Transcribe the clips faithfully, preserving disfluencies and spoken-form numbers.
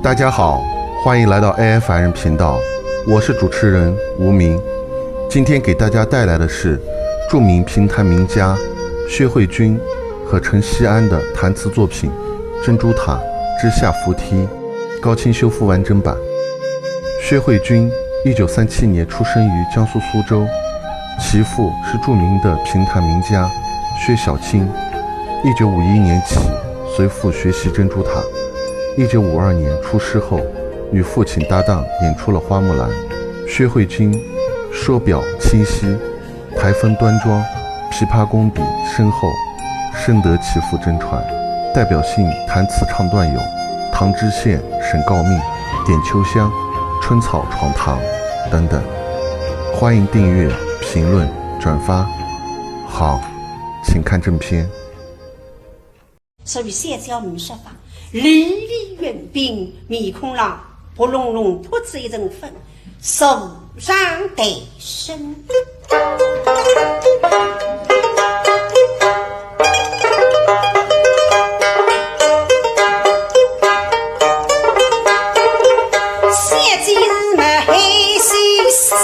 大家好，欢迎来到A F M人频道，我是主持人吴明。今天给大家带来的是著名评弹名家薛慧君和陈锡安的弹词作品《珍珠塔之下扶梯》高清修复完整版。薛慧君，一九三七年出生于江苏苏州，其父是著名的评弹名家薛晓卿。一九五一年起随父学习《珍珠塔》，一九五二年出师后，与父亲搭档演出了《花木兰》。薛慧君说表清晰，台风端庄，琵琶功底深厚，深得其父真传。代表性弹词唱段有《唐知县审诰命》《点秋香》《春草闯堂》等等。欢迎订阅、评论、转发。好，请看正片。 所以小姐没说话，礼礼云鬓，面孔浪扑隆隆扑出一层粉，坐上台身。小姐是么嘿嘿笑。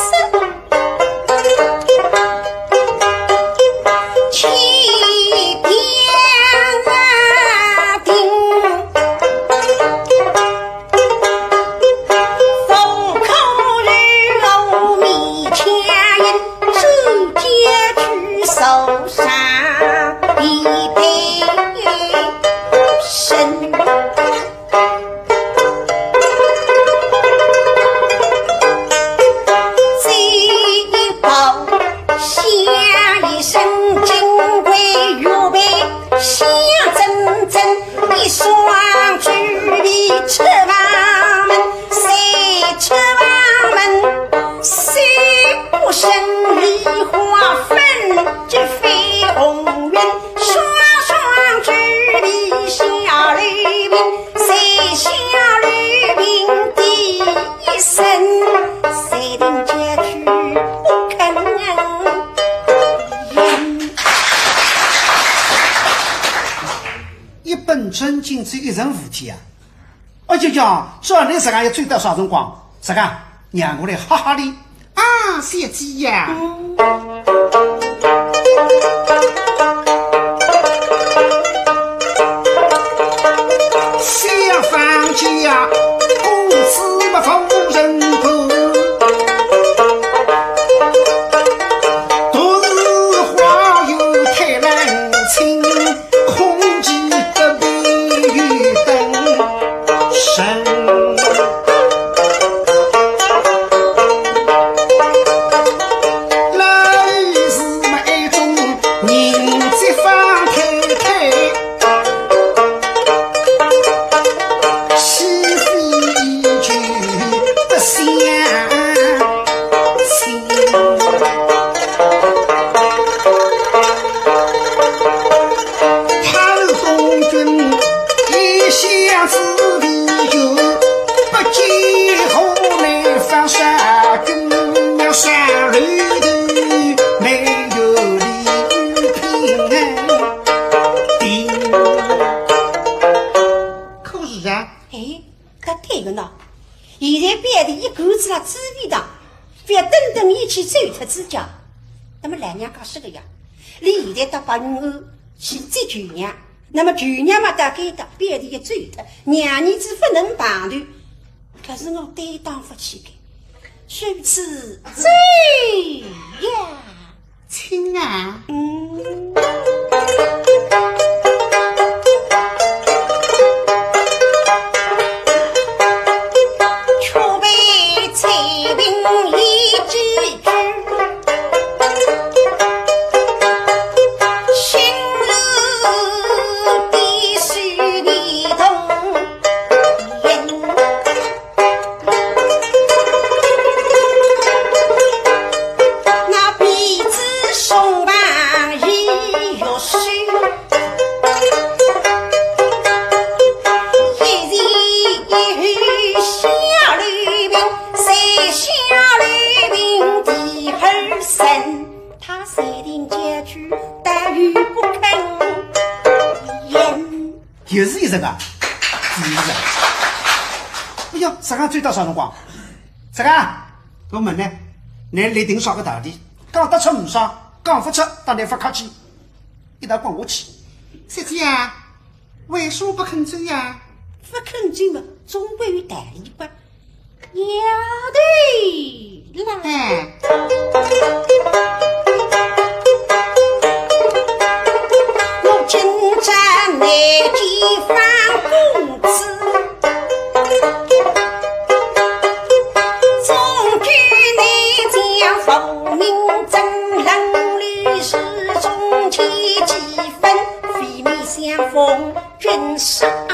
一本正经只一人无体啊！哎呀呀，照你实梗要追到啥辰光？实梗，让我来吓吓俚。啊，小姐呀！可是啊，哎，搿对个呢。现在表弟一个子辣紫薇堂，覅等等伊去走脱仔家。那么老娘家说个呀，俚现在到白云庵去接舅娘，那么舅娘嘛到该搭，表弟一走脱，娘儿子勿能碰头。可是我担当勿起个，如此走呀。 亲啊。嗯。他决定结局，但又不肯言。又是一只啊，又是一只。哟，啥个追到啥辰光？啥个？我问呢，侬立定啥个道理？讲得出唔爽，讲勿出，当然勿客气，一道滚下去。小姐啊，为什么不肯走呀？不肯走嘛，总归有道理吧？丫头啦。哎。我今朝来见方公子，总觉你将父名真，冷里是中间几分，非你相逢君上人。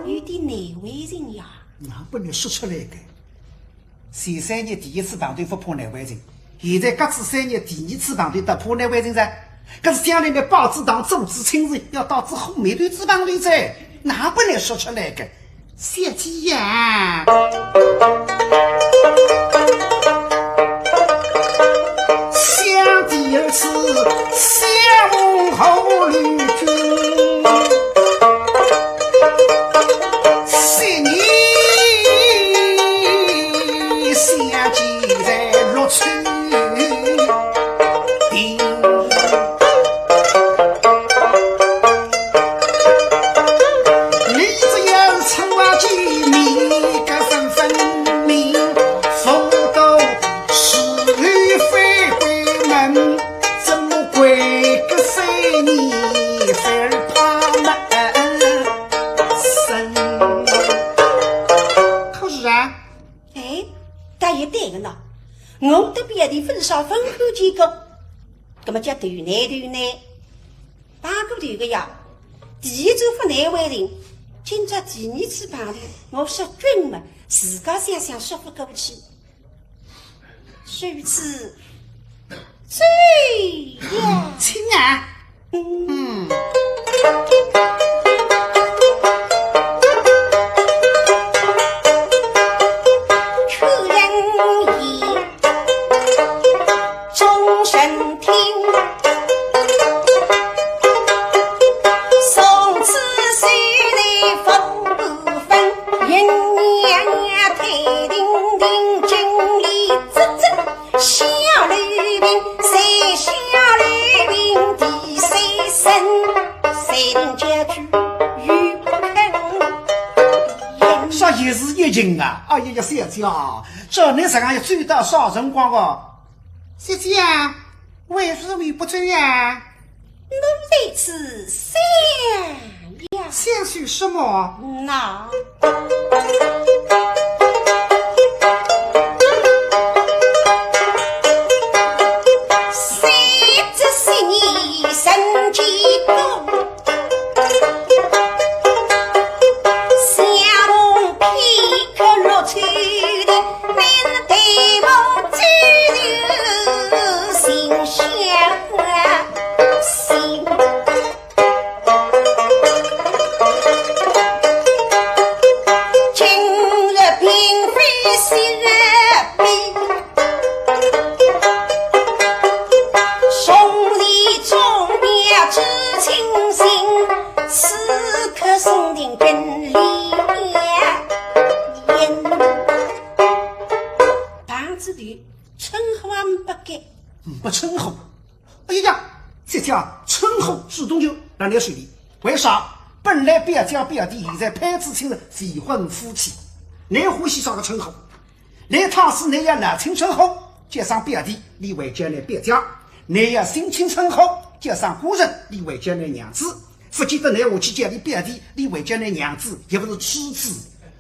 有点难为情呀。哪能勿说出来个？前三日第一次碰头勿怕难为情，现在隔仔三日第二次碰头倒怕难为情哉。搿是将来个拜仔堂做仔亲事，要到仔火面头子碰头哉，哪能勿说出来个？小姐呀，想第二次，想红楼君。 可是啊，哎，倒也对个喏，我搭表弟勿是少勿看见过，葛么叫头难头难，碰过头个呀。第一次勿难为情，今朝第二次碰头，我说君嘛，自家想想说勿过去。如此，走呀。请啊。 嗯。啥也是一情啊！哎呀呀，小姐啊，这你这样要走到啥辰光哦？小姐啊，为什么不走呀？我在此想呀。想些什么？那。 碰仔头，称呼也没改。没称呼。 哎呀呀，这家称呼主动就让你水里。为啥？本来表姐表弟，现在配仔亲了，未婚夫妻。你欢喜啥个称呼？你倘使你要男亲称呼，叫声表弟，俚会叫你表姐；你要新亲称呼，叫声官人，俚会叫你娘子。 勿见得你下去叫俚表弟，俚会叫你娘子，也勿是妻子，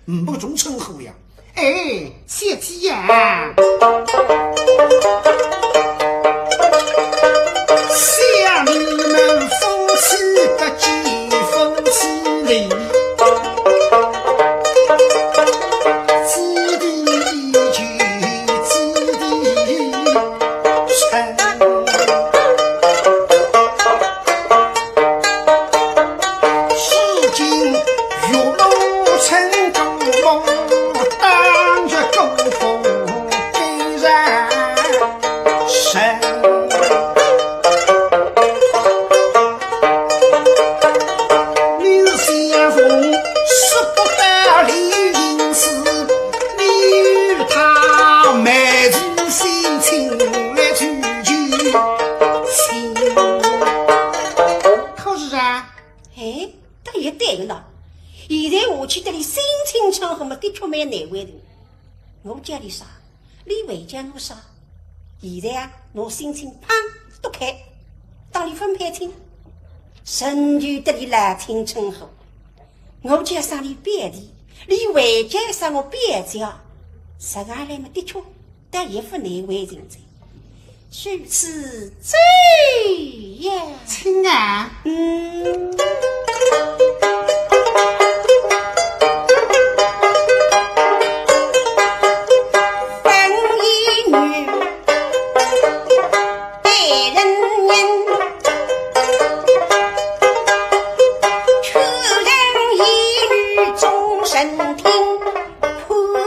呒不搿种称呼呀。哎，小姐呀，想你们夫妻不及夫妻理，姊弟依旧姊弟确蛮难为情。我叫俚啥，俚回叫我啥。现在啊，我心情砰都开，搭俚分配清，仍旧搭俚老亲称呼。我叫声俚表弟，俚回叫声我表姐，实梗来嘛，的确 倒也勿难为情哉。如此走呀。请啊。嗯。风一女，被人言，出人一语终身听。 潘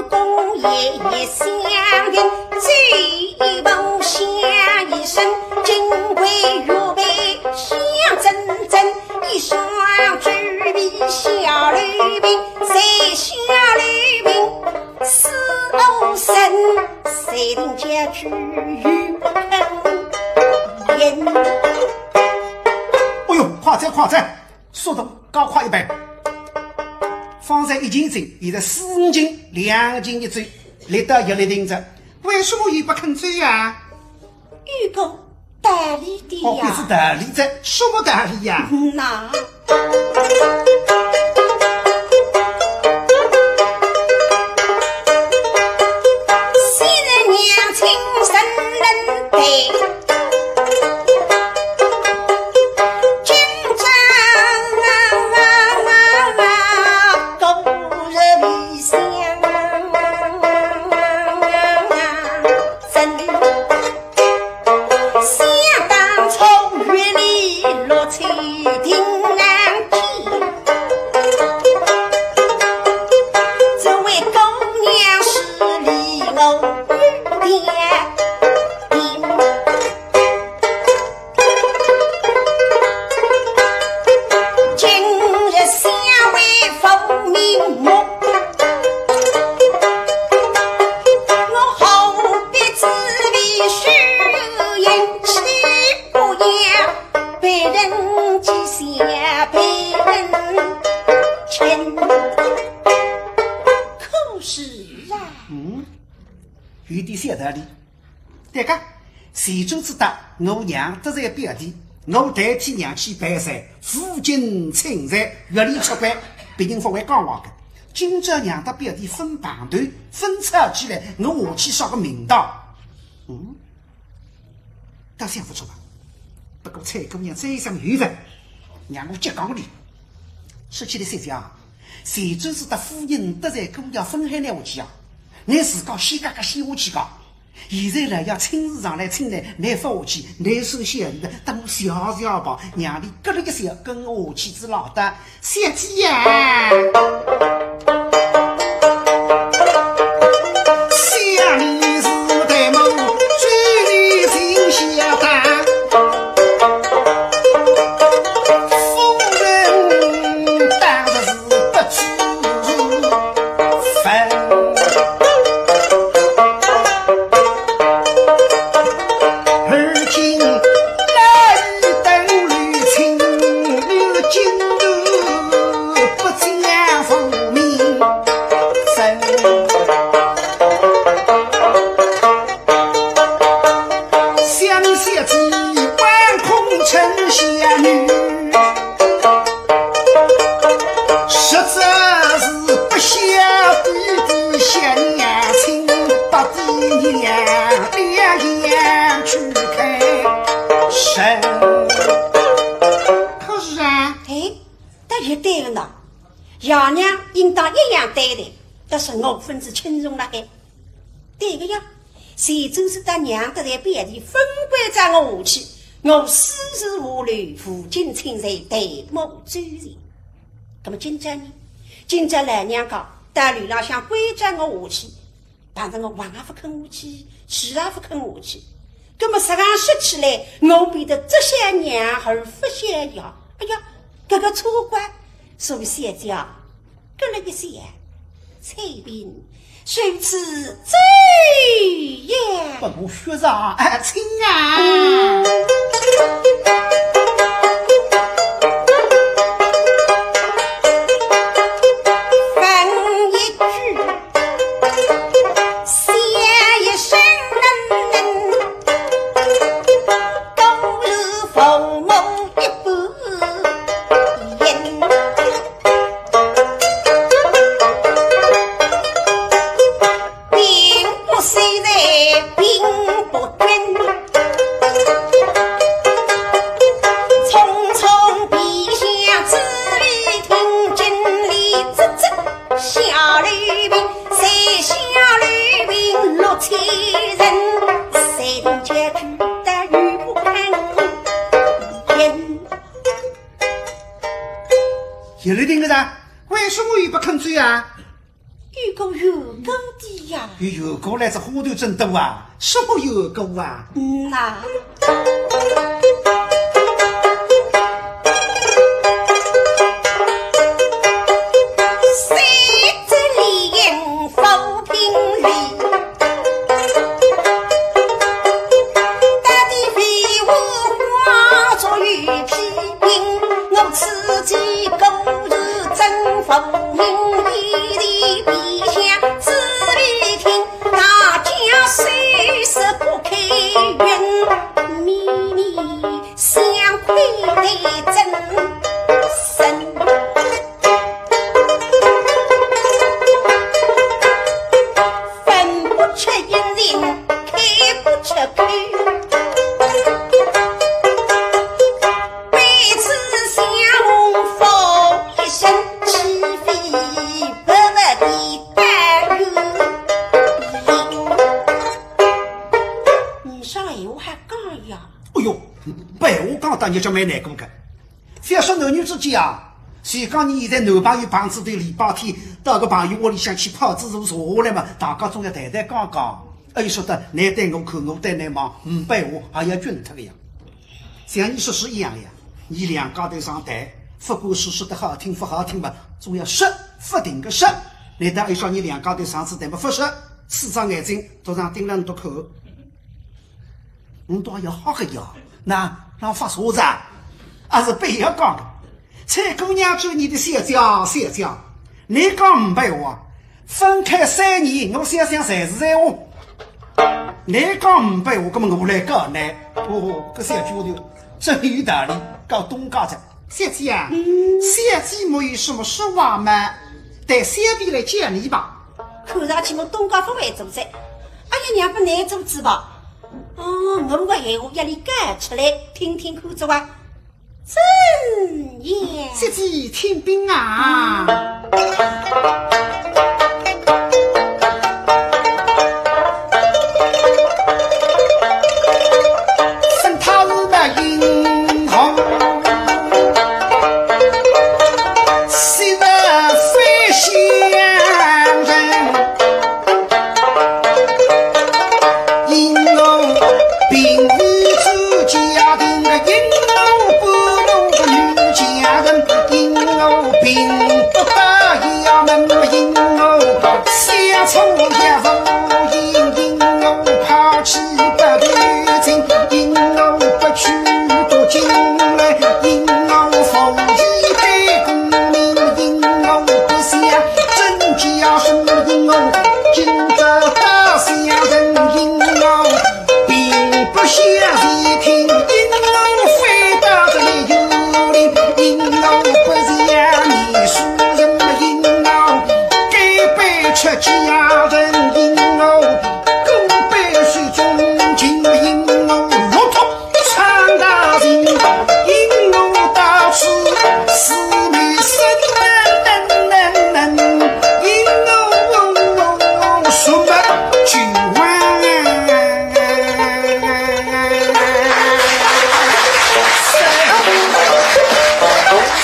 公爷爷相迎，最望相一声，金贵玉佩镶铮铮，一双猪皮小楼瓶，在小楼瓶四五声，谁定家居与不肯言。哎哟，快哉，快哉！ 速度加快一倍。方才一斤斤，现在四斤，两斤一斤，力道越来越大。为什么又不肯走呀？有个道理的呀。哦，有道理哉，什么道理呀？嗯呐。昔日娘亲怎能陪？ 今朝故日未相逢，想当初月里落秋亭难见。这位姑娘是离我有点远。 今日相会复面目，我何必自比虚言，岂不要被人讥笑，被人轻？可是啊，嗯，有点小道理。 对个，前转子搭我娘得罪表弟，我代替娘去赔罪，负荆请罪，越里出关，别人勿会讲话个。今朝娘搭表弟分碰头，分吵起来，我下去啥个名堂？嗯，倒想勿出吧。不过采萍姑娘再三有份，让我激讲俚。说起来，小姐啊，前转子搭夫人得罪姑爷分开来下去啊，倷自家先轧轧先下去讲。 现在呢，要亲自上来请呢，倷勿下去，倷是小弟个，等我笑笑吧，让俚咯咯一笑，跟我下去仔老的。小姐呀，想你是对我最心下的，夫人当然是不知 分。而今那一等绿青，绿金头不讲无名声。 想小姐万空城下女，实在是不孝弟弟小娘亲，不比娘两样去看人。可是啊，哎，倒也对个呢，爷娘应当一样对待，但是我分是轻重了海。 对个呀，前转子搭娘得罪表弟，勿关照我下去，我死是下楼，负荆请罪，对母周全。那么今朝呢？今朝老娘家到楼浪向关照我下去，但是我横也勿肯下去，竖也勿肯下去。那么实梗说起来，我变得只孝娘而勿孝爷。哎呀，搿个错怪，所以小姐啊， 咯咯一笑，采萍，如此走也。不过说啥，哎，请啊。嗯。问一句，有了定个噻，为什么又不肯走啊？有个缘故的呀。有缘故来，这花头真多啊，什么缘故啊？嗯呐。谁知李应府平里， 到底为何化作一匹兵？我此去故日征伐，命你的陛下仔细听，大家虽是不开云，秘密相窥得真深。 分不出阴晴，开不出口。彼此相望一声，岂非白白的白云。你说闲话还讲呀？哎哟，白话讲，大家就蛮难过个。 覅说男女之间啊，就讲你现在男朋友碰着对礼拜天到个朋友屋里向去泡仔茶坐下来嘛，大家总要谈谈讲讲。哎，说得，侬对我看，我对侬望，呒不闲话，也要僵脱个呀。像你说书一样呀，你两家头上台，不管是说得好听不好听嘛，总要说，不停个说。难道一说你两家头上仔台嘛不说，四只眼睛都上盯牢侬看？ 侬倒要好个呀，那，那发啥子啊？还是不要讲个。采萍姑娘叫你的小姐，小姐，侬讲呒不闲话，分开三年，我想想侪是闲话。侬讲呒不闲话，那么我来讲呢。哦，搿小丫头真有道理，讲东家哉。小姐啊，嗯。小姐没有什么说话嘛，待小婢来见你吧。看上去我东家不会做哉。哎呀，让拨侬做主吧。 哦，我个闲话要伊讲出来，听听看仔哇。怎样？小姐请禀啊。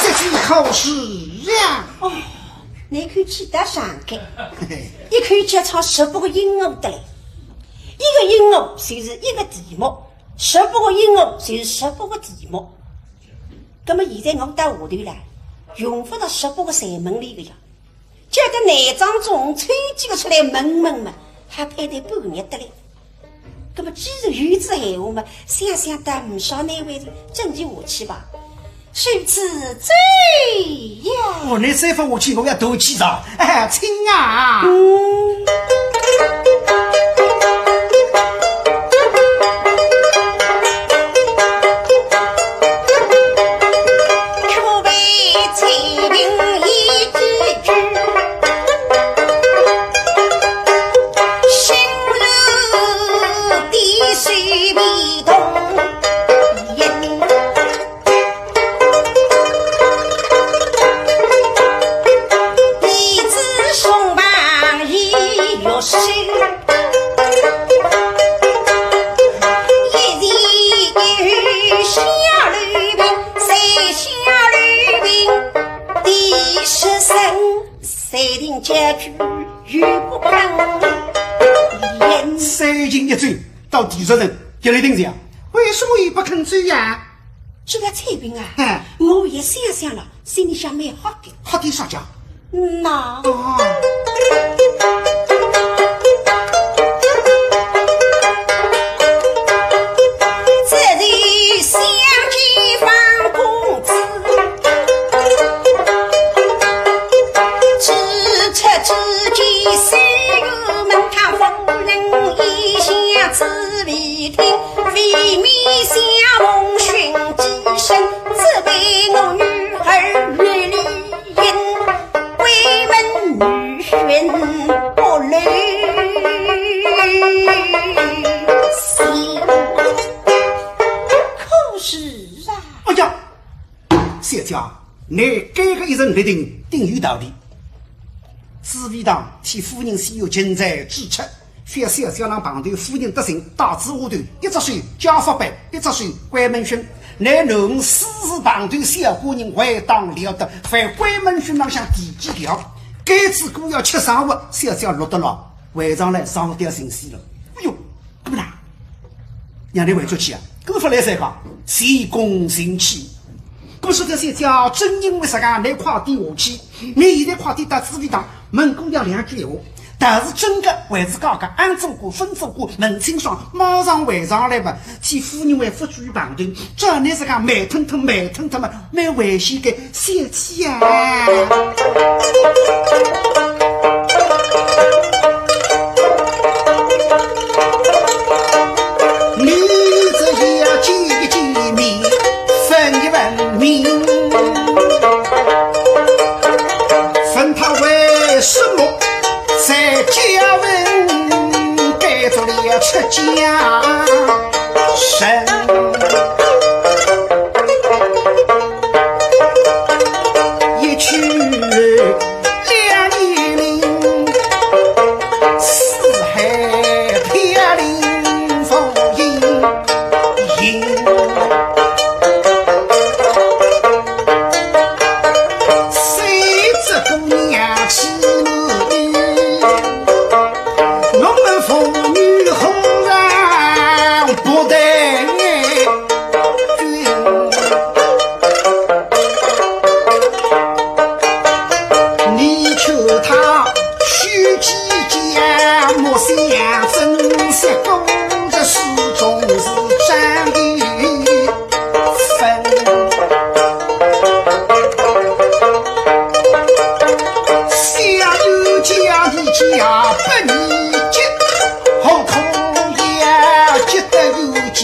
这句好诗呀！哦，侬看气得上个，一口气唱十八个音乐得来，一个音乐就是一个题目，十八个音乐就是十八个题目。葛么现在我到下头来，用勿着十八个侪问俚个呀。 叫得男装中抽几个出来问问嘛，还配得半日得嘞。葛么既然有此闲话嘛，想想倒勿少难为情，正经下去吧。如此走呀。哦，侬再勿下去，我要断气哉。哎，请啊。嗯。待定结局又不肯言。三巡一转，到第十巡，就来定罪啊？为什么又不肯走呀？这个采萍啊，哎。我也想想了，心里想蛮好的。好的啥讲？ 那，哦。这里相见方公子，指出之间，虽有门，他夫人一向只为听，未免相逢寻几声，只为我女儿美丽 因闺门女寻不留。可是啊，哎呀，小姐，你搿个一人立定，定有道理。紫薇堂替夫人先有芹菜支出， 小姐浪碰头夫人得胜，带仔丫头，一只手家法板，一只手闺门寻。乃侬私自碰头小家人，还当了得，还闺门寻浪向第几条？该只股要吃生活，小姐落得牢，晚上来上吊寻死了。哎哟，搿么啦，让你回转去啊，搿么勿来三讲，前功尽弃。搿么说到小姐，正因为啥个，你快点下去，你现在快点到紫薇堂，问姑娘两句闲话。 但是真个还是假个，暗中过、分中过，问清爽，马上回上来吧。见夫人还勿至于碰头，照理是讲慢吞吞、慢吞吞嘛，蛮危险个，小姐啊。你这要见一见面，分一分明。 问他为什么在家门改做了出家人？一去两年零，四海飘零风云。 谁知姑娘起母，我们父女何尝不得君？你求她 须知家莫相争，是公事始终是张有分。小有家，你家不宜结，何苦要结得有家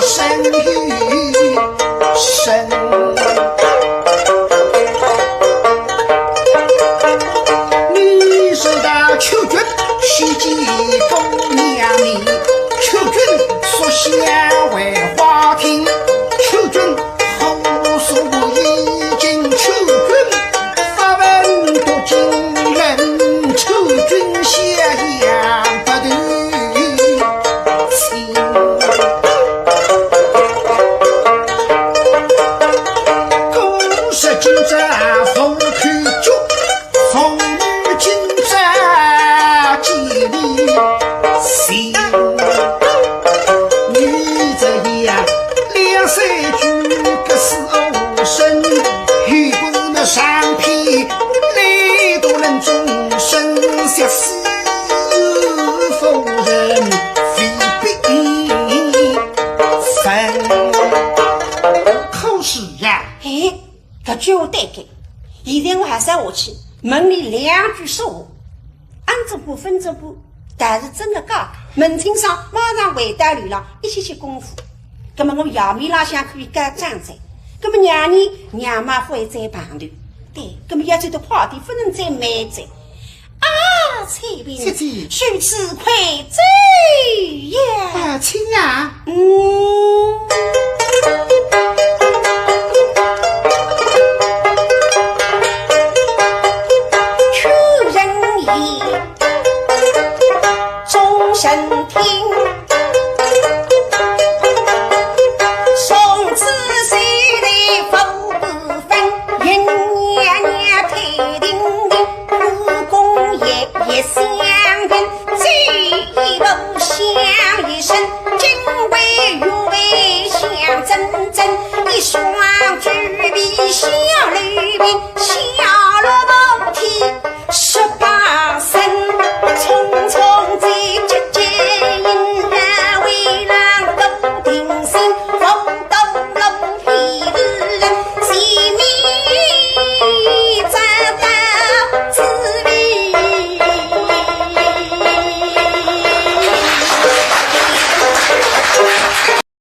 生有生？ 你说到求君，须见姑娘面，求君说笑还花厅，求君何所已经求君，发问读经论，求君襄阳不得 情。公事今朝勿开交，父女今朝见面情。你这样两三句个是无声，又不是那上篇来读人终身相思。 夫人未必分。可是呀，哎，搿句话对个，现在我还是要下去问你两句说话。暗中过分中过，但是真个假，问清爽，马上回到楼浪，一歇歇功夫。 葛么我夜面浪向可以告状哉。葛么娘呢，娘嘛勿会再碰头。对，葛么要走得快点，勿能再慢哉。啊，采萍，姐姐。如此快走呀。啊，请啊。嗯。Beep, beep.